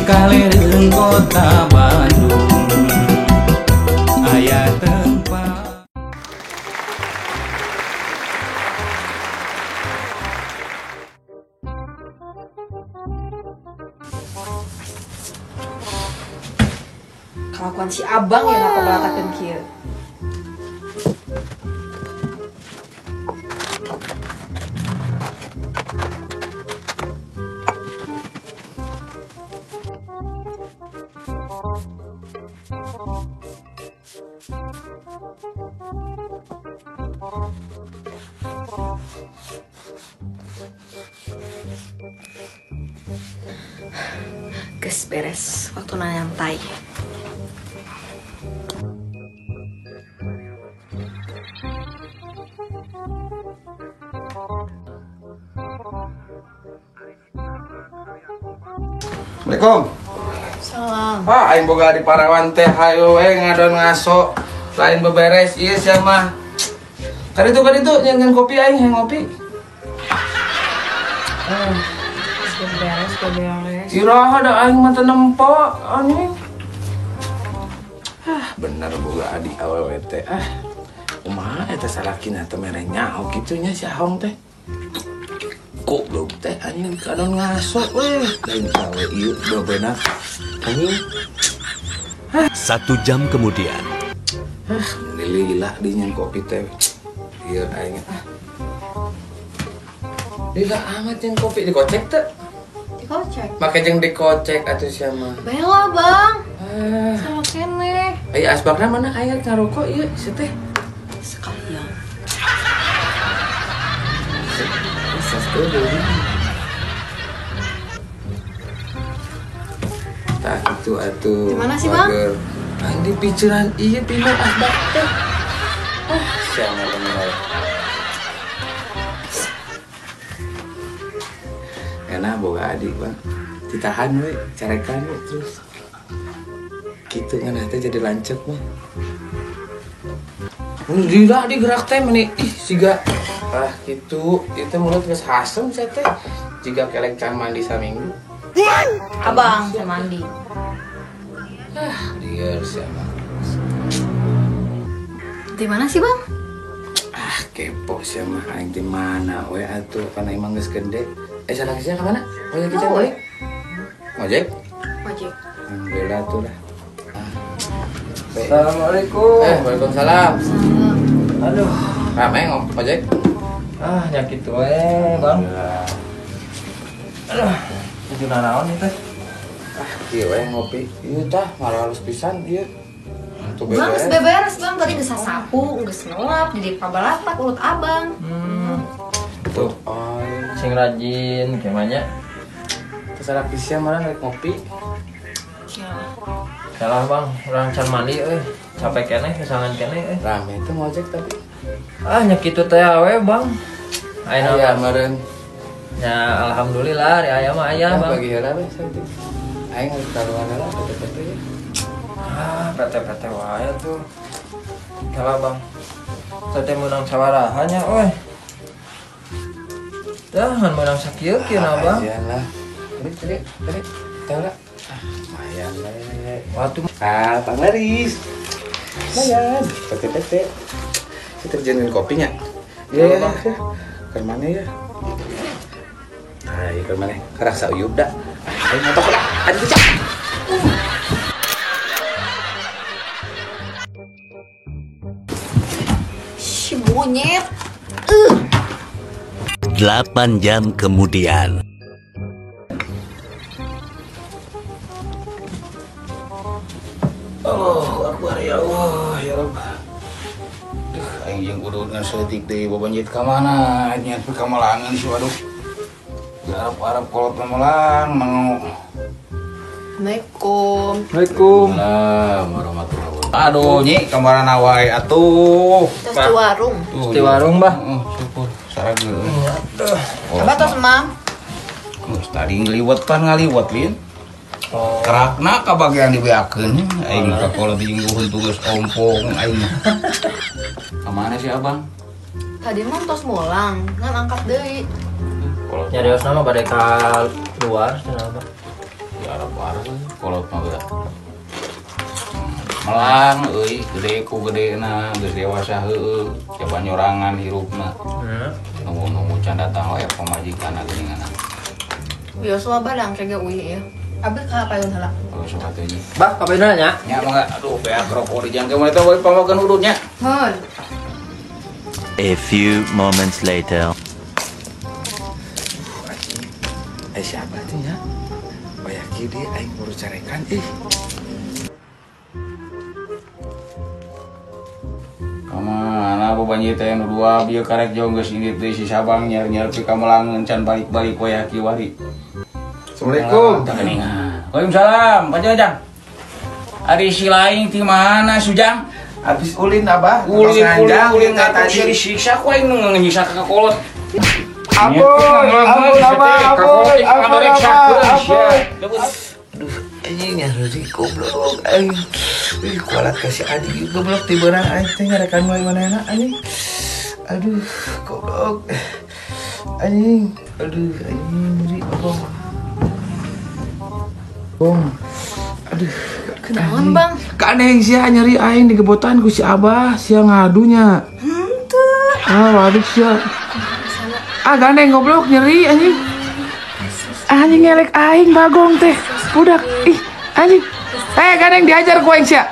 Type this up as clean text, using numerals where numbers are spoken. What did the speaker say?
Kalereung kota Bandung aya tempat. Kelakuan si abang yang apa belatakeun kieu. Geus beres, waktu nyantai. Assalamualaikum. Salam. Ah, aing boga di parawan teh hayu we ngadon ngaso lain beberes ieu sia mah. Kaditu nyanyian kopi aing hayang ngopi. Beberes, beberes. Iraha da aing mah teu nempo anjing. Ah, bener boga adi awewe teh. Ah, kumaha eta salakina teh mere nyaho kitu nya si Ahong teh. Goblok teh anjing kadon ngaso weh. Lain gawe ieu bebenak anjing. 1 jam kemudian. Ah, lila di nyen kopi teh. Ieu aing ah. Lila amat nyen kopi dikocek teh. Dikocek. Make jeung dikocek atuh sia mah. Bela, Bang. Sama keneh. Aya asbakna mana aya ngarokok ieu si teh. Sekalian. Tak itu atuh. Di mana sih, Bang? Aing di piceran ieu pindah asbak teh. Ah, siapa bener. Enak boga adik, Bang. Ditahan we, carekan we terus. Gitu kan teh jadi lancet mah. Gila digerak teh meni ih siga. Ah gitu, itu mulut geus hasem sia teh. Jiga kelek can mandi saminggu. Abang can mandi. Ah, lieur sia mah. Di mana sih, Bang? Ah, kepo sia mah aing di mana we atuh kana imang geus gede. Salah sia ka mana? Ngojek can balik. Ngojek? Ngojek. Alhamdulillah tuh lah. Assalamualaikum. Waalaikumsalam. Aduh, rame ngojek. Ah, nyakit we, Bang. Aduh, tujuh nanaon ieu teh? Ah, kieu we ngopi. Ieu tah maralus pisan ieu. Tuh Bang, geus beberes, Bang. Tadi geus sapu, geus ngelap, jadi pabalatak urut abang. Tuh, sing rajin kemanya. Terserah sia mah rek ngopi. Salah, Bang, urang can mandi euy. Capek keneh, kesangan keneh euy. Rame teh ngojek tapi. Ah, nya kitu teh we, Bang. Ayeuna meureun. Ya, alhamdulillah ari aya mah aya, Bang. Bagi heula we saeutik. Aing harus kaluar heula PT-PT ya. Ah, PT-PT wae tuh. Kalah, Bang. Teh meunang sabaraha nya euy. Dah ngan meunang sakieu-kieu na, Bang. Ajian lah. Tadi, tadi, teh lah. Ah, lumayan lah. Waktu ah, Bang Laris. Lumayan. PT-PT. Kita terjenin kopinya. Iya, Bang. Ke mana ya? Ayo ke mana? Kerak sauyub dah. Ayo motor lah. Aduh, cak. Si monyet. 8 jam kemudian. Oh, akbar ya Allah, ya Rabb. Duh, aing jeung kudu saeutik deui babanjit ka mana? Nya ka Malangan sih waduh. Arab-arab kolot Malang mau. Assalamualaikum. Waalaikumsalam warahmatullahi wabarakatuh. Aduh, nyi kamarana wae atuh. Tos di warung. Di warung, Bah. Heeh, syukur. Sarageuh. Abah tos emang. Geus tadi ngaliwet pan ngaliwet lin. Oh. Kerakna kabagian dibeakeun aing ka kolot jeung huntu geus ompong aing. Ka mana sih Abang? Tadi mah tos mulang, ngan angkat deui. Nyarios nama bade ka luar cenah Abah. Ya Arab-arab kolot mah geura. Melang euy, gede ku gedena, geus dewasa heueuh, coba nyorangan hirupna. Nunggu-nunggu can datang we pamajikanna geuningan. Biasa lah badang kayak uih ya. Abi ka payun heula. Oh, sok atuh nya. Bah, kapayun nya. Nya mangga, aduh beak rokok di jangke mah eta we pamakeun udutnya. Hon. A few moments later. Siapa tuh nya? Bayaki dia aing baru carekan ih. Kamana babanyi teh nu dua bieu karek jauh geus indit deui si Sabang nyer-nyer pi ka melangeun can balik-balik wayah kiwari. Assalamualaikum. Waalaikumsalam, Pak Jajang. Ari si lain ti mana Sujang? Habis ulin Abah. Ulin ulin tadi disiksa ku aing nu nyiksa ka kolot. Ampun, ampun Abah, ampun, ampun Abah, ampun. Aduh, anjing nyari goblok aing. Ih, kualat kasih adik goblok ti beurang aing teh ngarekan wae manehna anjing. Aduh, goblok. Anjing, aduh anjing nyeri bong. Bong. Aduh, kenaon Bang? Kaaneh sia nyeri aing digebotan ku si Abah, sia ngadunya. Henteu. Ah, waduh sia. Ah, gandeng goblok nyeri anjing. Anjing ngelek aing bagong teh. Budak, ih, anjing. Gandeng diajar ku aing sia.